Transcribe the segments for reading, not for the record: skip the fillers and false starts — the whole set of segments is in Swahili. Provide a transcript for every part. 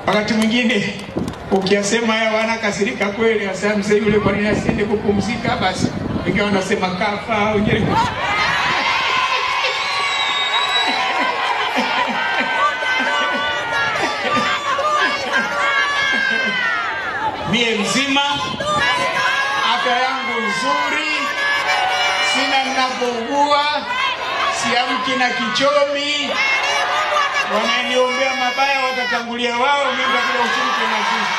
Wakati mwingine ukiyasema haya wanakasirika kweli, wasema mzee yule kwa nini asiende kupumzika? Basi wengine wanasema kafa, wengine mie mzima, afya yangu nzuri, sina ninapougua, siamki na kichomi. Wananiombea mabaya watatangulia wao, mimi nitakuja kushiriki na sisi.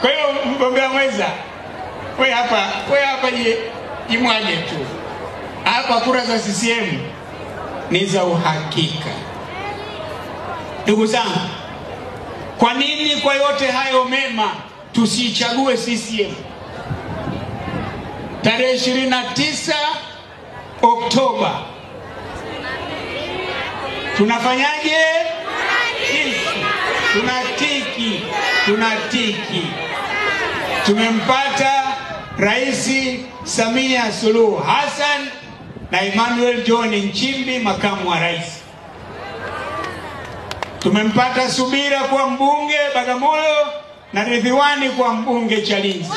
Kwa hiyo mgombea mwenza, wewe hapa jimwaje tu. Hapa kura za CCM ni za uhakika. Ndugu zangu, kwa nini kwa yote hayo mema tusichague CCM? Tarehe 29 Oktoba tunafanyaje? Tunatiki, tunatiki. Tumempata Rais Samia Suluhu Hassan na Emmanuel John Nchimbi makamu wa rais. Tumempata Subira kwa mbunge Bagamoyo na Ridhiwani kwa mbunge Chalinze.